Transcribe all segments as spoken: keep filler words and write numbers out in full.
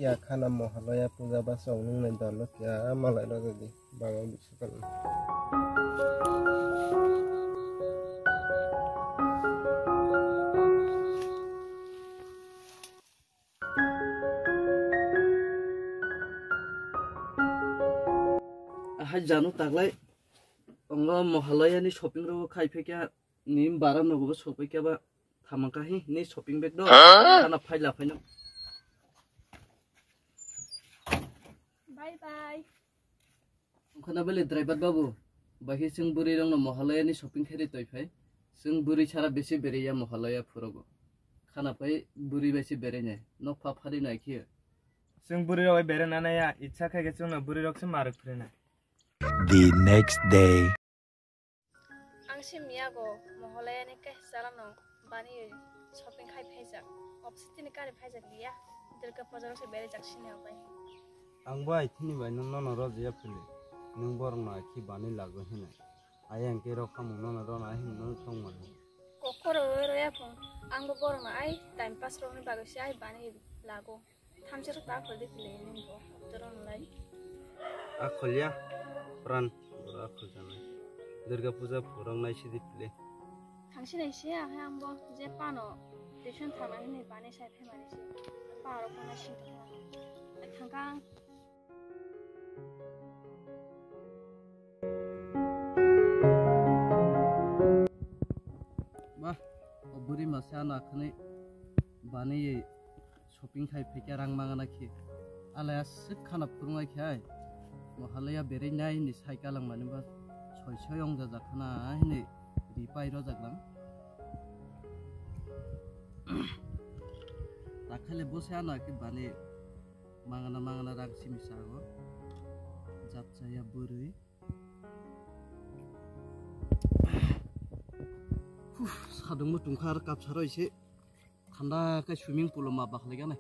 Ya khana Mohalaya puja ba chong nung nai dol no kya malai rw di baba bisukal. Ahai janu taglai ongo Mohalaya ni shopping rw khai phai kya ni bara nogo bo sok phai kya ba. Thamang kahi ni shopping bag do. Huh? Khana phaila phaina. Bye bye. Khana bele driver babu. Bahi sing buri rong no Mohalaya ni shopping khere toi phai. Sing buri sara besi bere ya Mohalaya phurogo. Khana phai buri besi bere ne. Nok pha phari nai khiya. Sing buri rok bere na na ya. Ichha khai ke chung no buri rok se maruk phre na. The next day. Ang se miyago Mohalaya ni kaisa chalano baniwi shopping khai phaijak. Opsitini kari phaijak liya. Durga puja rok se berejak sini abai. Ang bo aithini bai no nono rojaya phili. Nwng borok no akhi bani lago hino. Ayang ke rok khamung nono rona hino no tongmani. Kokoro roya phung. Ang bo borok no ai time pass rokni bagwi se ai bani lago. Thamsero ta khol di pile nung bo, toro nulai. A kholya, pran, boro a khol janai. Durga puja phurang nai sidi pile. Thangsi nai se, a hai ang bo, je pano, tuition thangna hini bani sai phe mani se. Pa aro kono sing thangka. Ai thangka ang. Bah, o buri masa na khani bani shopping khai phikya rang mangana khe. Alaya sik khana phurungai khai. Mohalaya berei nai ni sai kalang mani ba soi soi ong jaja khana hini ripai rojak lang. Takhale bose ana khe bani mangana mangana rang simi sago. Japchaya buri. Huh, sadungbo tungkha ar kapsaro ise thanda khe swimming pool o ma bakhlaigana.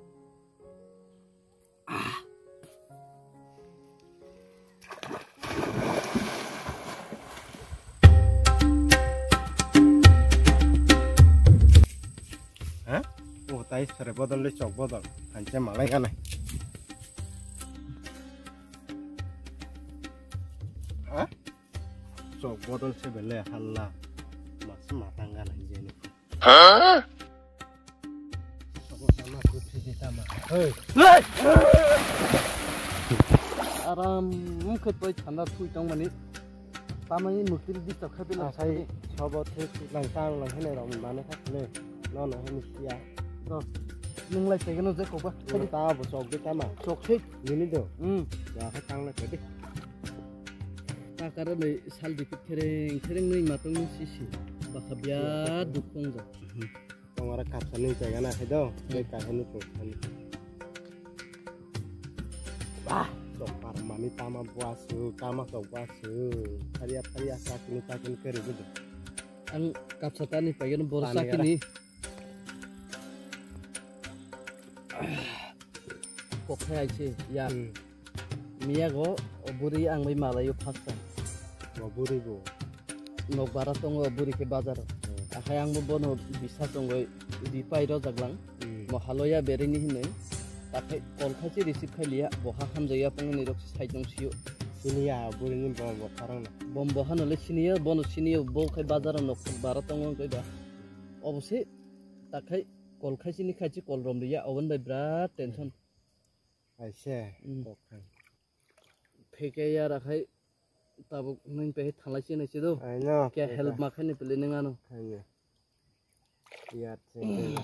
Ha? O tai sore bodol le chok bodol. Hanche malai gana. Ha? Chok bodol se bele halla. Mas matang gana jeni. Ha? Sabo sama kuthi di tama. Hey. Aram khe toi thanda thui tong mani. Tamani mukti disturb khai bila. Asai sabo thik lang tang lang hene rom mane kha ne. No no hene sia. No. Nung lai pegeno je kokba. Ta bo sok de tama. Sok thik. Nini do. Hmm. Ya kha tang lai pedi. Ta kara nei sal dikit khereng khereng nei matong ni sisi. Baka biya duk tong ja. Tongora kapsa ni jaga na khe do. Tei kahini ko. Bah, sok par mani tama buasu, tama sok buasu. Pharia pharia sakini takini kari gitu. Ang kapsa tani pagen bor sakini. Kokhe aise ya. Hmm. Miyago o buri ang bai malayo first time. O buri bo. Nok bara tongo o buri khe bazar. Hmm. Akhai ang bo bono bisa tongoi ripai rojak lang. Hmm. Mo haloya berini hinoi. Takhai call khaisi receive khai liya. Bo ha hamjaya pangni rok side nong siyo. Sini ya buri ni bo bo parang na. Bom bo hano le siniyo, bono siniyo, bo khai bazar nok bara tongo kai ba. Obo se takhai call khaisi ni khaisi call rom liya. Obon bai bra tension. Aise. Hmm. Kokhan. Pheke ya rakhai tabuk nung pehe thalai se nai se do. Aino. Kya help ma khani pele nung ano. Aino. Yat se. Hmm.